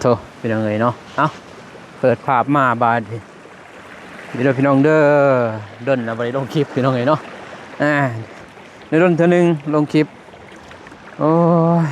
ໂທ ພີ່ນ້ອງເອີຍເນາະ ເອົ້າ ເປີດພາບມາບາດນີ້ ເດີພີ່ນ້ອງເດີ ດົນລະບໍ່ໄດ້ລົງຄລິບ ພີ່ນ້ອງເອີຍເນາະ ອ່າ ໂດນໆເທື່ອໜຶ່ງລົງຄລິບ ໂອ້ຍ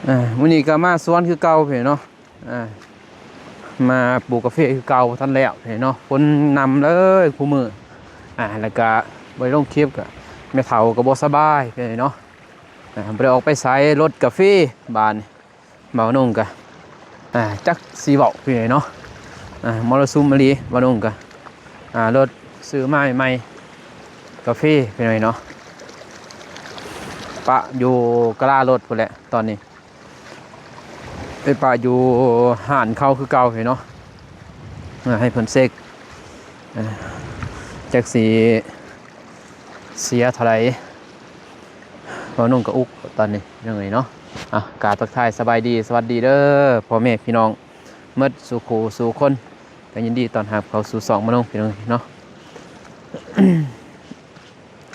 ອ່າ ມື້ນີ້ກໍມາສວນຄືເກົ່າພີ່ເນາະ ອ່າ ມາປູກກາເຟຄືເກົ່າ ບໍ່ທັນແລ້ວເນາະ ຝົນນຳເລີຍຄູ່ມື້ ອ່າ ແລ້ວກະບໍ່ໄດ້ລົງຄລິບ ກະແມ່ເຖົ້າກໍບໍ່ສະບາຍເນາະ ອ່າ ບໍ່ໄດ້ອອກໄປໃສ ລົດກະຟຣີບາດນີ້ ບ່າວນົງກະ ອ່າ ຈັກຊິເວົ້າຄືໃດເນາະ ອ່າ ມໍລະສຸມອີ່ຫຼີ ບ່າວນົງກະ ອ່າ ລົດຊື້ມາໃໝ່ ກາເຟພີ່ນ້ອງເນາະ ປະຢູ່ກະລາລົດພຸ້ນແຫຼະຕອນນີ້ ໄປປະຢູ່ຮ້ານເຂົາຄືເກົ່າເນາະ ໃຫ້ເພິ່ນເຊັກ ຈັກຊິເສຍເທົ່າໃດ ບ່າວນົງກະອຸກຕອນນີ້ພີ່ນ້ອງເອີຍເນາະ ອ່ະ ກາບທັກທາຍສະບາຍດີ ສະຫວັດດີເດີພໍ່ແມ່ພີ່ນ້ອງໝົດສູ່ຄູ່ສູ່ຄົນ ກະຍິນດີຕ້ອນຮັບເຂົ້າສູ່ຊ່ອງບ່າວນົງພີ່ນ້ອງເນາະ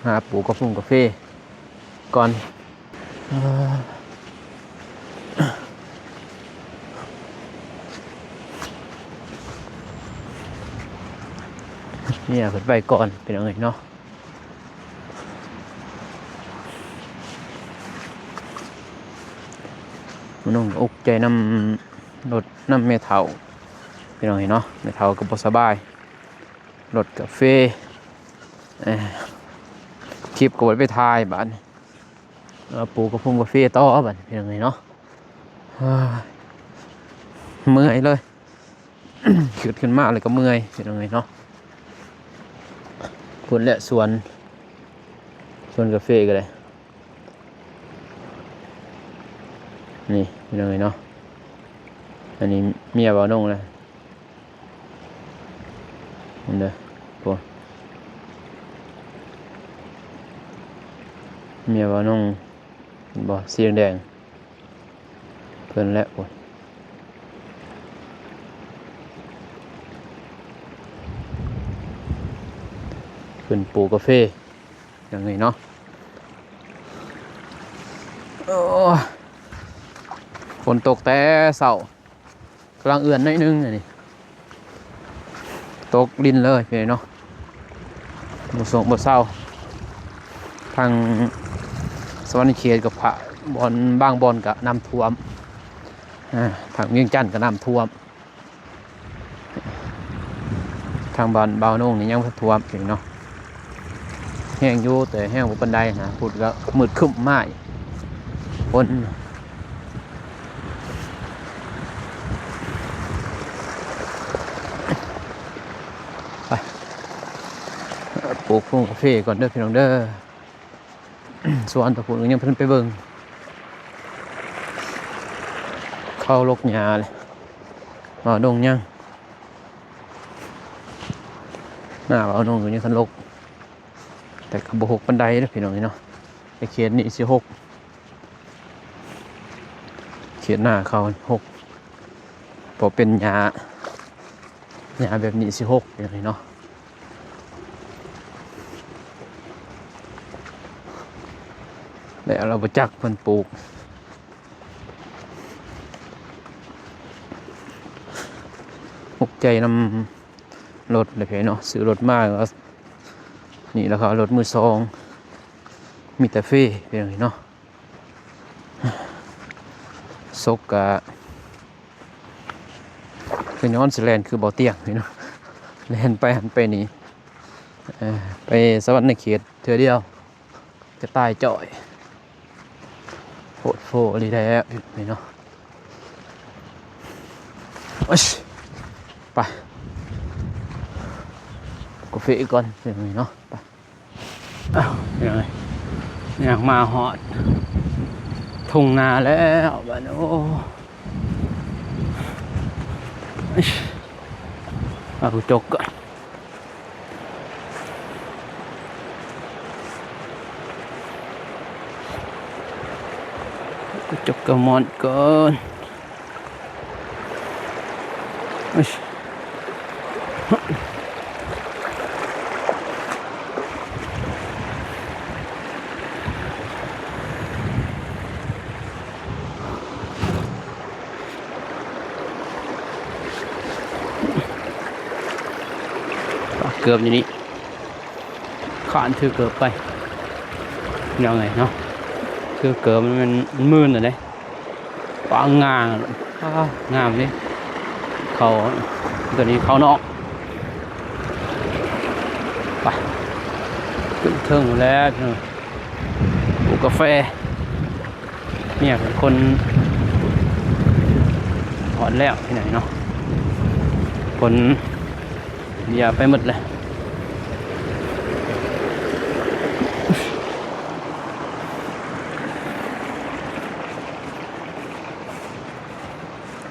ຫາປູກກາຟົງກາເຟກ່ອນ ເມຍເພິ່ນໄປກ່ອນພີ່ນ້ອງເອີຍເນາະ ນ້ອງອຸກໃຈນຳລົດນຳແມ່ເຖົ້າ ພີ່ນ້ອງເອີຍເນາະ ແມ່ເຖົ້າກໍບໍ່ສະບາຍ ລົດກາເຟ ເອີ ຄລິບກໍບໍ່ໄດ້ໄປຖ່າຍບາດນີ້ ເອົາປູກກາຟົງກາເຟຕໍ່ບາດນີ້ ພີ່ນ້ອງເອີຍເນາະ ເມື່ອຍເລີຍ ຄິດຂຶ້ນມາແລ້ວກໍເມື່ອຍ ພີ່ນ້ອງເອີຍເນາະ ພຸ້ນແຫຼະສວນ ສວນກາເຟກໍໄດ້ ນີ້ພີ່ນ້ອງເອີຍເນາະ ອັນນີ້ເມຍບ່າວນົງແຫຼະ ເຫັນເດີ ໂອ້ ເມຍບ່າວນົງ ເຫັນບໍ່ ສີແດງໆ ເພິ່ນແຫຼະ ໂອ້ ຂຶ້ນປູກກາເຟ ຢ່າງນີ້ເນາະ ໂອ້ ຝົນຕົກແຕ່ເຊົ້າ ກຳລັງເອື້ອນໜ້ອຍໜຶ່ງອັນນີ້ ຕົກລິນເລີຍພີ່ນ້ອງເນາະ ບໍ່ສົງບໍ່ເຊົາ ທາງສະຫວັນນະເຂດກໍພະ ບ່ອນ ບາງບ່ອນກໍນ້ຳຖ້ວມ ອ່າ ທາງວຽງຈັນກໍນ້ຳຖ້ວມ ທາງບ້ານບ່າວນົງນີ້ຍັງບໍ່ຖ້ວມຢູ່ເນາະ ແຮງຢູ່ ແຕ່ແຮງບໍ່ປານໃດນະ ພຸ້ນກໍມືດຄຶ້ມມາອີກ ຝົນ ໄປ ປູກກາເຟກ່ອນເດີພີ່ນ້ອງເດີ. ສວນຕະພຸ້ນກໍຍັງບໍ່ທັນໄປເບິ່ງ ເຂົາລົກຫຍ້າເລີຍ ບ່າວນົງຍັງ ນາບ່າວນົງກໍຍັງທັນລົກ ແຕ່ກໍບໍ່ຮົກປານໃດເດີພີ່ນ້ອງເອີຍເນາະ ແຕ່ເຂດນີ້ຊິຮົກ ເຂດນາເຂົາຮົກ ເພາະເປັນຫຍ້າ ຫຍ້າແບບນີ້ຊິຮົກ ພີ່ນ້ອງເອີຍເນາະ. ແລ້ວລາວບໍ່ຈັກເພິ່ນປູກ ອຸກໃຈນຳລົດເລີຍພີ່ນ້ອງເນາະ ຊື້ລົດມາ ນີ້ລະກະລົດມືສອງ ມີແຕ່ຟຣີພີ່ນ້ອງເອີຍເນາະ. ສົກກະ ກໍຍ້ອນຊິແລ່ນຄືບໍ່ຕຽງນີ້ເນາະ ແລ່ນໄປຫັ້ນໄປນີ້ ເອີ ໄປສະຫວັນນະເຂດເທື່ອດຽວ ກະຕາຍຈ້ອຍ ໂພດໂພອີ່ຫຼີແລ້ວນີ້ເນາະ. ໄປ ກາເຟກ່ອນນີ້ເນາະ ໄປ. ອ້າວ ພີ່ນ້ອງເອີຍ ຍ່າງມາຮອດທົ່ງນາແລ້ວບາດນີ້ ໂອ້ ເອົາກະຈົກກ່ອນ ກະຈົກກະໝອນກ່ອນ. ໂ ເກີບຢູ່ນີ້ ຂ້ານຖືເກີບໄປ ຍັງໄງເນາະ ຖືເກີບມັນ ມັນມື່ນແລ້ວເດ້. ປາງງາມ ປາງາມເດ້ ເຂົ້າ ຕົວນີ້ເຂົ້ານອກ ໄປ ຂຶ້ນເທິງແລ້ວ ປູກກາແຟ ເມຍເປັນຄົນຖອນແລ້ວ ພີ່ນ້ອງເນາະ ຄົນຢາໄປໝົດແລ້ວ.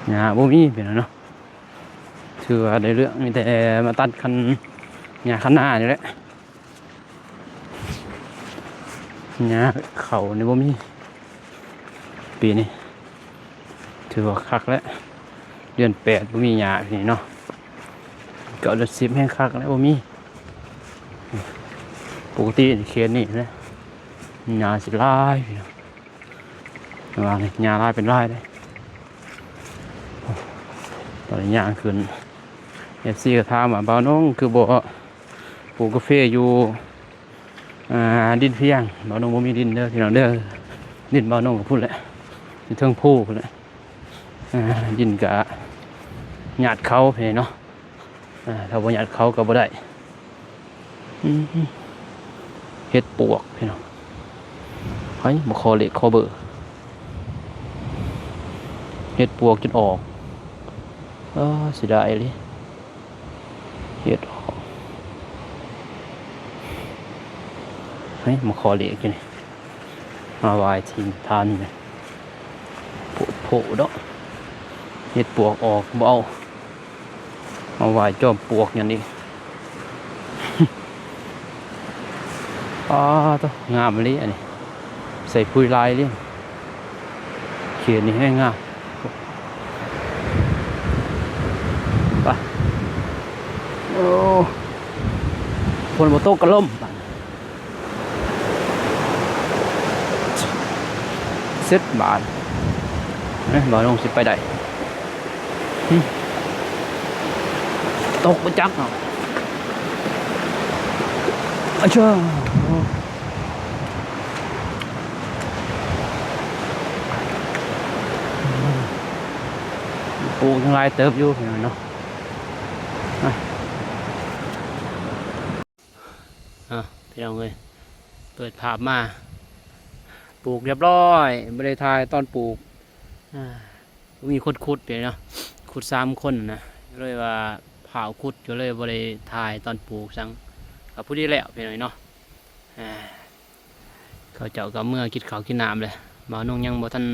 ຫຍ້າບໍ່ມີ ພີ່ນ້ອງເນາະ ຖືວ່າໄດ້ເລື່ອງ ມີແຕ່ມາຕັດຄັນ ຫຍ້າຄັນນານີ້ແຫຼະ. ຫຍ້າເຂົ້ານີ້ບໍ່ມີ ປີນີ້ຖືວ່າຄັກແລ້ວ ເດືອນແປດບໍ່ມີຫຍ້າປີນີ້ເນາະ ເກົ້າເດືອນສິບແຮງຄັກແລ້ວ ບໍ່ມີ. ປົກກະຕິເຂດນີ້ນະ ຫຍ້າຊິຫຼາຍ ພີ່ນ້ອງ ແຕ່ວ່ານີ້ຫຍ້າຫຼາຍເປັນຫຼາຍເດ້. ຕອນນີ້ຍ່າງຂຶ້ນ ເອັຟຊີກໍຖາມວ່າ ບ່າວນົງຄືບໍ່ ປູກກາເຟຢູ່ ອ່າ ດິນພຽງ ບ່າວນົງບໍ່ມີດິນເດີ ພີ່ນ້ອງເດີ ດິນບ່າວນົງກໍພຸ້ນແຫຼະ ຢູ່ເທິງພູພຸ້ນແຫຼະ ອ່າ ດິນກະຍາດເຂົາເດ້ເນາະ ອ່າ ຖ້າບໍ່ຍາດເຂົາກໍບໍ່ໄດ້. ອືມ ເຫັດປວກ ພີ່ນ້ອງ ໃຜມາຂໍເລກຂໍເບີ ເຫັດປວກຈົນອອກ ເອີ ເສຍດາຍອີ່ຫຼີ. ເຮັດອອກ ເຮີ້ຍ ມາຂໍເລກຢູ່ນີ້ ມາໄຫວ້ຖິ່ນຖານນີ້ ໂພດໂພເນາະ ເຫັດປວກອອກບໍ່ເອົາ ມາໄຫວ້ຈອມປວກຫຍັງນີ້ ອ້າ ໂທ້ ງາມອີ່ຫຼີອັນນີ້ ໃສ່ປຸ໋ຍຫຼາຍອີ່ຫຼີ. ເຂດນີ້ແຮງງາມ ໄປ ໂອ້ ຝົນບໍ່ຕົກກໍລົມ ບາດນີ້ ເສັດບາດ ເອີ ບ່າວນົງຊິໄປໄດ້ ຫຶ ຕົກບໍ່ຈັກເນາະ ອາເຈ້. ປູກຍັງຫຼາຍເຕີບຢູ່ພີ່ນ້ອງເນາະ ອ່ະ ອ່ະ ພີ່ນ້ອງເອີຍ ເປີດພາບມາ ປູກຮຽບຮ້ອຍ ບໍ່ໄດ້ຖ່າຍຕອນປູກ ອ່າ ມີຄົນຂຸດເດ້ເນາະ ຂຸດສາມຄົນນະ ເລີຍວ່າຟ້າວຂຸດ ກໍເລີຍບໍ່ໄດ້ຖ່າຍຕອນປູກຊັ້ນ ກໍພໍດີແລ້ວພີ່ນ້ອງເນາະ ອ່າ ເຂົາເຈົ້າກໍເມືອກິນເຂົ້າກິນນ້ຳແລ້ວ ບ່າວນົງຍັງບໍ່ທັນ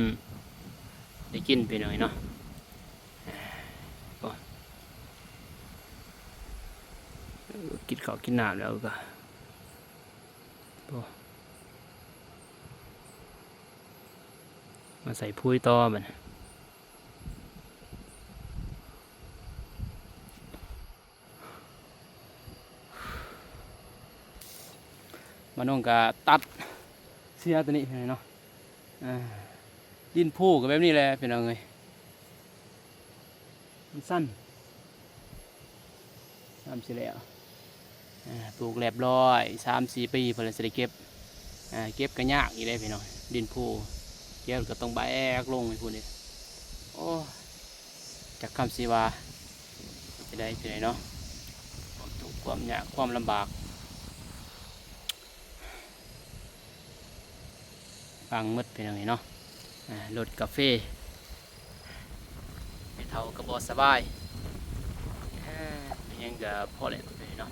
ໄດ້ກິນພີ່ນ້ອງເນາະ ໂອ້ ກິນເຂົ້າກິນນ້ຳແລ້ວກໍ ໂອ້ ມາໃສ່ປຸ໋ຍຕໍ່ບັດນີ້ ບ່າວນົງກໍຕັດເສຍຕົວນີ້ພີ່ນ້ອງເນາະ ອ່າ ດິນພູກໍແບບນີ້ແຫຼະພີ່ນ້ອງເອີຍ ມັນສັ້ນ ຊ້ຳຊິແລ້ວ ອ່າ ປູກຮຽບຮ້ອຍ ສາມສີ່ປີເພິ່ນລະຊິໄດ້ເກັບ ອ່າ ເກັບກໍຍາກອີກເດ້ພີ່ນ້ອງ ດິນພູ ເກັບກໍຕ້ອງແບກລົງໄປພຸ້ນອີກ ໂອ້ ຈັກຄຳຊິວ່າ ເຮັດຈັ່ງໃດ ຈັ່ງໃດເນາະ ຄວາມທຸກຄວາມຍາກຄວາມລຳບາກ ຟັງໝົດເປັນຫຍັງນີ້ເນາະ ອ່າ ລົດກາເຟ ແມ່ເຖົ້າກໍບໍ່ສະບາຍ ເອີ ເປັນຫຍັງກໍພໍແລ້ວເນາະ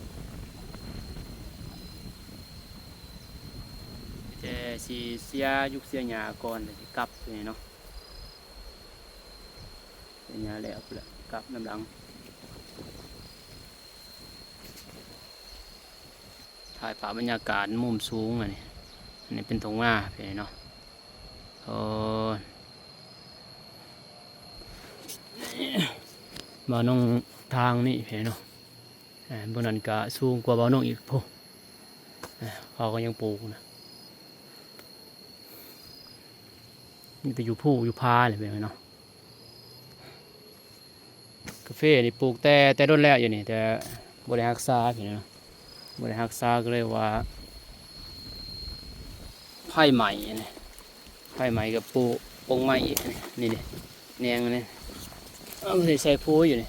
ມີແຕ່ຊິເສຍຍຸກເສຍຍາກ່ອນ ແລ້ວຊິກັບນີ້ເນາະ ເສຍຍາແລ້ວພຸ້ນແຫຼະ ກັບນຳຫຼັງ. ຖ່າຍພາບບັນຍາກາດມຸມສູງອັນນີ້ ອັນນີ້ເປັນທົ່ງນາພີ່ເນາະ ໂອ້ ບ່າວນົງທາງນີ້ພີ່ເນາະ ເອີ ເບິ່ງນັ້ນກະສູງກວ່າບ່າວນົງອີກພຸ້ນ ເອີ ເຂົາກໍຍັງປູກນະ ມີແຕ່ຢູ່ພູຢູ່ຜາແຫຼະພີ່ເນາະ. ກາເຟນີ້ປູກແຕ່ ແຕ່ດົນແລ້ວຢູ່ນີ້ ແຕ່ບໍ່ໄດ້ຮັກສາພີ່ນ້ອງເນາະ ບໍ່ໄດ້ຮັກສາ ກໍເລີຍວ່າໄຟໄໝ້ນີ້ ໄຟໄໝ້ກໍປູກປົງໄມ້ອີກ ນີ້ເດ້ ແໜງນີ້ ເອົາໄປໃສ່ພູຢູ່ນີ້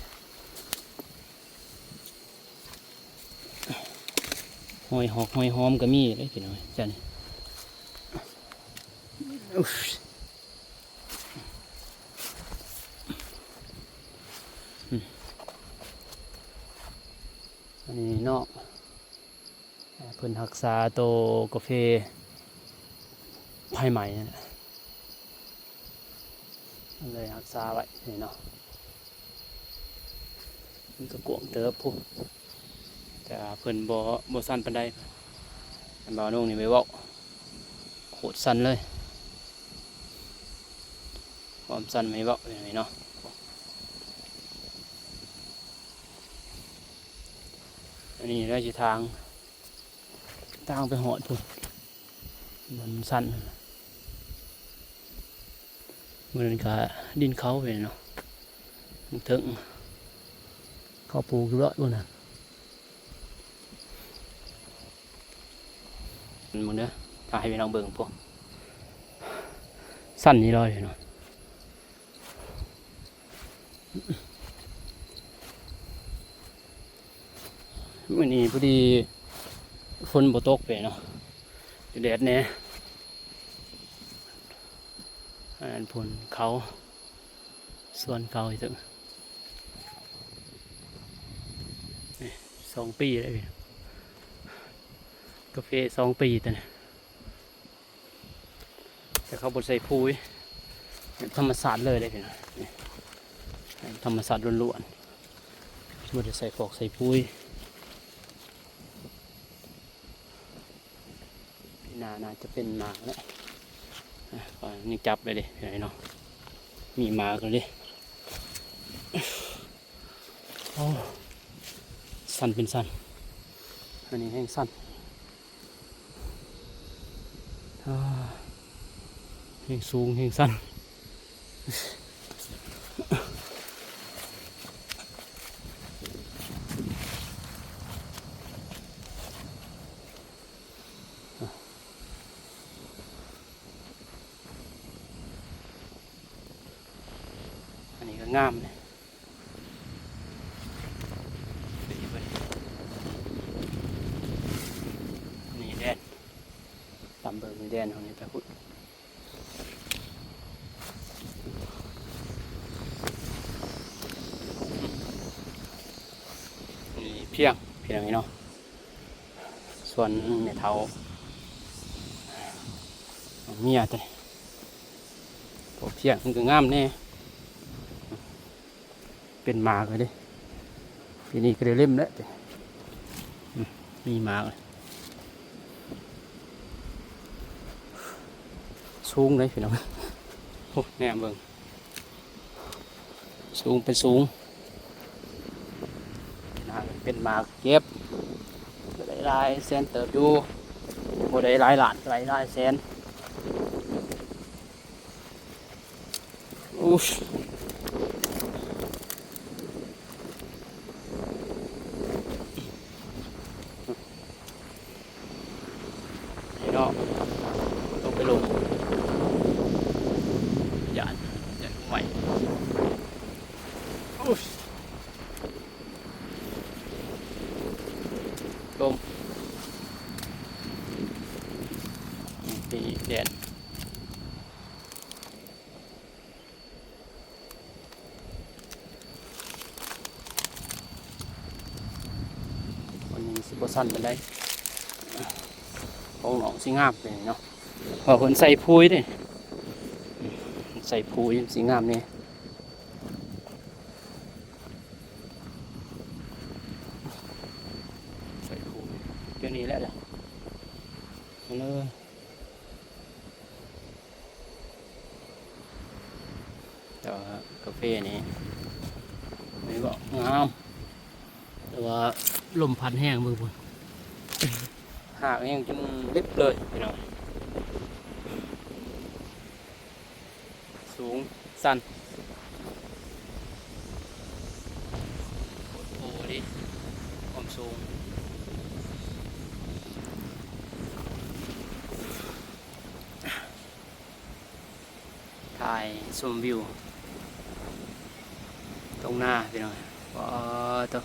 ຮອຍຫອກຮອຍຫອມກໍມີເດ້ພີ່ນ້ອງ ຈັ່ງນີ້ ອຸ້ຍ ອັນນີ້ເນາະ ເພິ່ນຮັກສາໂຕກາເຟໄຟໄໝ້ນັ້ນແຫຼະ ເພິ່ນເລີຍຮັກສາໄວ້ນີ້ເນາະ ມັນກໍກວ້າງເຕີບພຸ້ນ ແຕ່ວ່າເພິ່ນບໍ່ ບໍ່ສັ້ນປານໃດ ອັນບ່າວນົງນີ້ໄປເວົ້າ ໂຄດສັ້ນເລີຍ ຄວາມສັ້ນໄມ່ເວົ້າເລີຍເນາະ ອັນນີ້ລະຊິທາງ ທາງໄປຮອດພຸ້ນ ມັນສັ້ນ ມື້ນັ້ນກະດິນເຂົາເດ້ເນາະ ເທິງເຂົາປູກຢູ່ເລີຍພຸ້ນນະ ເບິ່ງເດີ ຖ່າຍໃຫ້ພີ່ນ້ອງເບິ່ງພຸ້ນ ສັ້ນນີ້ເລີຍເນາະ. ມື້ນີ້ພໍດີຝົນບໍ່ຕົກເດ້ເນາະ ແດດແດ່ ອັນນັ້ນພຸ້ນເຂົາ ສວນເຂົາອີກ ນີ້ ສອງປີແລ້ວ ກາເຟສອງປີຕົວນີ້. ແຕ່ເຂົາບໍ່ໃສ່ປຸ໋ຍ ແບບທຳມະຊາດເລີຍເດ້ພີ່ນ້ອງ ນີ້ ທຳມະຊາດລ້ວນໆ ບໍ່ໄດ້ໃສ່ຟອກໃສ່ປຸ໋ຍ ປີໜ້າໜ້າຈະເປັນໝາກແລ້ວ ອ່ະ ຍັງຈັບໄດ້ເດ້ພີ່ນ້ອງເນາະ ມີໝາກແລ້ວເດ້. ໂອ້ ຊັນເປັນຊັນ ອັນນີ້ແຮ່ງຊັນ ອ່າ ແຮ່ງສູງແຮ່ງຊັນ ອັນນີ້ກໍງາມເດ້. ນີ້ແດນ ຕາມເບິ່ງແດນເຮົານີ້ໄປພຸ້ນ ນີ້ພຽງ ພຽງນີ້ເນາະ ສວນແມ່ເຖົ້າເມຍຕົວນີ້ ພວກພຽງມັນກໍງາມແດ່. ເປັນໝາກເລີຍເດ້ ປີນີ້ກໍໄດ້ເລັມແລ້ວ ອືມ ມີໝາກ ສູງເດ້ພີ່ນ້ອງ ໂອ້ ແນມເບິ່ງ ສູງເປັນສູງ ເປັນໝາກເກັບ ກໍໄດ້ຫຼາຍແສນເຕີບຢູ່ ບໍ່ໄດ້ຫຼາຍລ້ານ ໄດ້ຫຼາຍແສນ. ອູ້ ນີ້ເນາະ ຕ້ອງໄປລົງ ຢ້ານ ຢ້ານໄໝ້ ອູ້ ລົມ ນີ້ແດນ. ອັນນີ້ຊິບໍ່ສັ້ນປານໃດ ຂອງນ້ອງຊິງາມກວ່ານີ້ເນາະ ເພາະເພິ່ນໃສ່ປຸ໋ເດ້ ໃສ່ປຸ໋ຍມັນຊິງາມແດ່ ໃສ່ປຸ໋ຍ ແບບນີ້ແຫຼະ ເດີ ເລີຍ. ແຕ່ວ່າກາເຟນີ້ແມ່ນບໍ່ງາມ ແຕ່ວ່າລົມພັດແຮງເບິ່ງພຸ້ນ ຮາກແຮງຈົນລິບເລີຍພີ່ນ້ອງ ສູງຊັນ ໂອ້ ຄວາມສູງ. ຖ່າຍຊົມວິວທົ່ງນາພີ່ນ້ອງ. ວ້າໂຕ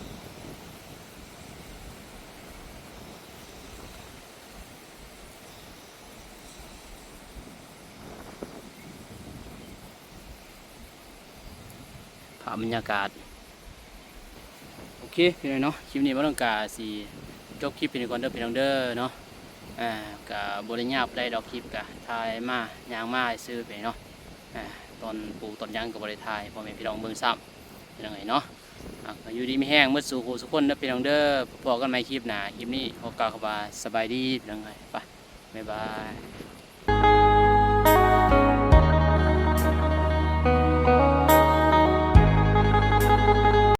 ພາບບັນຍາກາດ. ໂອເຄພີ່ນ້ອງເນາະ ຄລິບນີ້ບ່າວຕ້ອງກະຊິຈົບຄລິບເປັນກ່ອນເດີພີ່ນ້ອງເດີເນາະ. ອ່າ ກະບໍ່ໄດ້ຍາວປານໃດດອກ ຄລິບກະຖ່າຍມາຍ່າງມາຊື່ພີ່ນ້ອງເນາະ. ອ່າ ຕອນປູກຕອນຫຍັງກະບໍ່ໄດ້ຖ່າຍໃຫ້ພໍ່ແມ່ພີ່ນ້ອງເບິ່ງຊ້ຳພີ່ນ້ອງເອີຍເນາະ. ອ່າ ກະຢູ່ດີມີແຮງໝົດສູ່ຜູ້ສູ່ຄົນເດີພີ່ນ້ອງເດີ. ພໍ້ກັນໃໝ່ຄລິບໜ້າ ຄລິບນີ້ຂໍກ່າວຄຳວ່າສະບາຍດີພີ່ນ້ອງເອີຍ ໄປ ບາຍບາຍ.